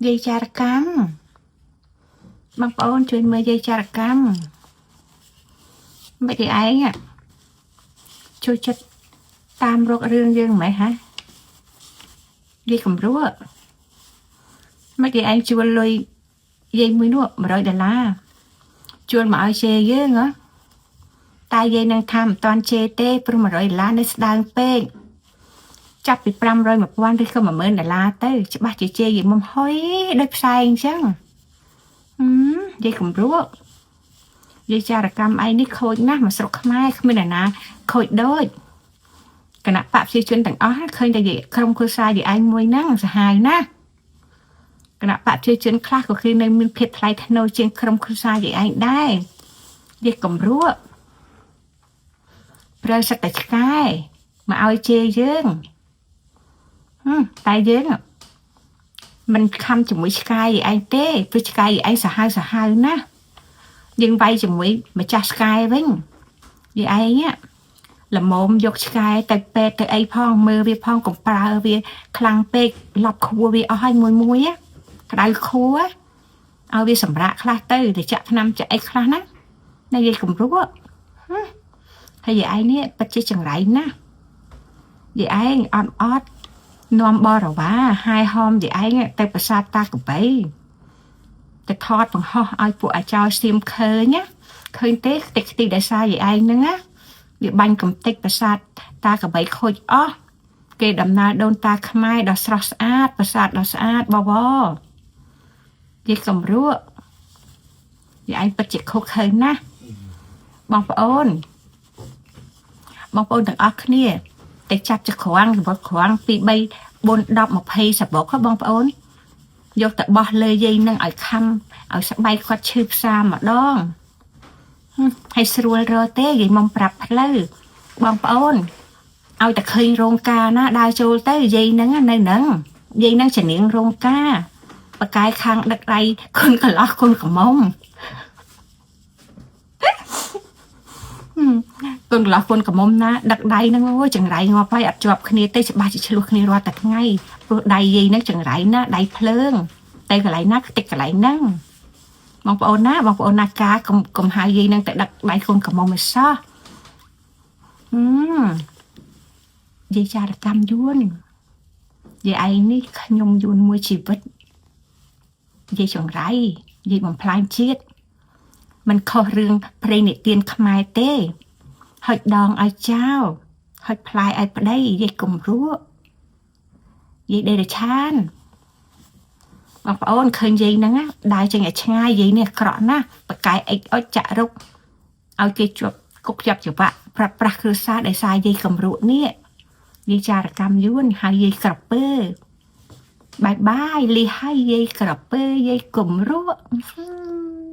យាយចារកម្មបងប្អូនជួយមើលយាយចារកម្មមិនគេឯងជួយចិត្តតាមរករឿងយើងម៉េះហ៎យាយកំរួមិនគេឯងជួលលុយយាយមួយនោះ100ដុល្លារជួលមកឲ្យជេរយើងហ៎តែយាយនឹងថាមិនតាន់ជេរទេព្រោះ100ដុល្លារនៅស្ដើងពេកចាប់ពី500 1000ឬក៏10000ដុល្លារទៅច្បាស់ជាជេរយាយមុំហុយដូចផ្សែងអញ្ចឹងហឹមយាយកំរួយាយចារកម្មឯងនេះខូចណាស់មកស្រុកខ្មែរគ្មានអ្នកណាខូចដូចគណៈបកប្រជាជនទាំងអស់ឃើញតែយាយក្រុមគ្រួសារយាយឯងមួយហ្នឹងសាហាវណាស់គណៈបកប្រជាជនខ្លះក៏គេនៅមានភាពថ្លៃថ្នូរជាងក្រុមគ្រួសារយាយឯងដែរយាយកំរួប្រើសិតតែឆ្កែមកឲ្យជេរយើងតែយើងមិនខំជាមួយឆ្កែឯងទេព្រោះឆ្កែឯងសាហាវសាហាវណាស់យើងវាយជាមួយម្ចាស់ឆ្កែវិញយាយឯងល្មមយកឆ្កែទៅពេទ្យទៅអីផងមើលវាផងកុំប្រើវាខ្លាំងពេកឡប់ខួរវាអស់ហើយមួយមួយក្តៅខួរឲ្យវាសម្រាកខ្លះទៅទៅចាក់ថ្នាំចាក់អីខ្លះណាណាយាយគំរូហើយយាយឯងនេះពិតជាចង្រៃណាស់យាយឯងអត់អត់នាំបរិវារហាយហមយាយឯងទៅប្រាសាទតាកបីទៅថតបង្ហោះឲ្យពួកអាចោសៀមឃើញណាឃើញទេខ្ទេចខ្ទីដោយសារយាយឯងហ្នឹងណាវាបាញ់កំទេចប្រាសាទតាកបីខូចអស់គេដំណើរដូនតាខ្មែរដ៏ស្រស់ស្អាតប្រាសាទដ៏ស្អាតបវរយាយកំរក់យាយឯងពិតជាខុសខើណាស់បងប្អូនបងប្អូនទាំងអស់គ្នាតែចាប់ចក្រងសបុតក្រង2 3 4 10 20សបុកហ៎បងប្អូនយកទៅបោះលើយាយនឹងឲ្យខំឲ្យស្បែកគាត់ឈឺផ្សាម្ដងហើយស្រួលរទេយាយមុំប្រាប់ផ្លូវបងប្អូនឲ្យតែឃើញរោងការណាដើរចូលទៅយាយនឹងនៅនឹងយាយនឹងជំនាញរោងការបកាយខាងដឹកដៃគុនកន្លោះគុនកមុំគុនកន្លោះគុនកមុំណាដឹកដៃហ្នឹងអូយចង្រៃងាប់ហើយអត់ជាប់គ្នាទេច្បាស់ជាឆ្លោះគ្នារាល់តែថ្ងៃព្រោះដៃយាយហ្នឹងចង្រៃណាដៃភ្លើងតែកន្លែងណាខ្ទេចកន្លែងហ្នឹងបងប្អូនណាបងប្អូនណាការកុំហៅយាយហ្នឹងទៅដឹកដៃគុនកមុំឲ្យសោះហឹមយាយចារកម្មយួនយាយឯងនេះខ្ញុំយួនមួយជីវិតយាយចង្រៃយាយបំផ្លាញជាតិមិនខុសរឿងព្រេងនិទានខ្មែរទេហុចដងឲ្យចោលហុចផ្លែឲ្យប្តីយាយគំរក់យាយដេរឆានបងប្អូនឃើញយាយហ្នឹងដើរចេញឲ្យឆ្ងាយយាយនេះអាក្រក់ណាស់បកែអិចអុចចាក់រុកឲ្យគេជាប់គុកជាប់ច្បាក់ប្រាប់ប្រាស់គ្រួសារដោយសារយាយគំរក់នេះយាយចារកម្មយួនហើយយាយក្រពើបាយបាយលីហើយយាយក្រពើយាយគំរក់។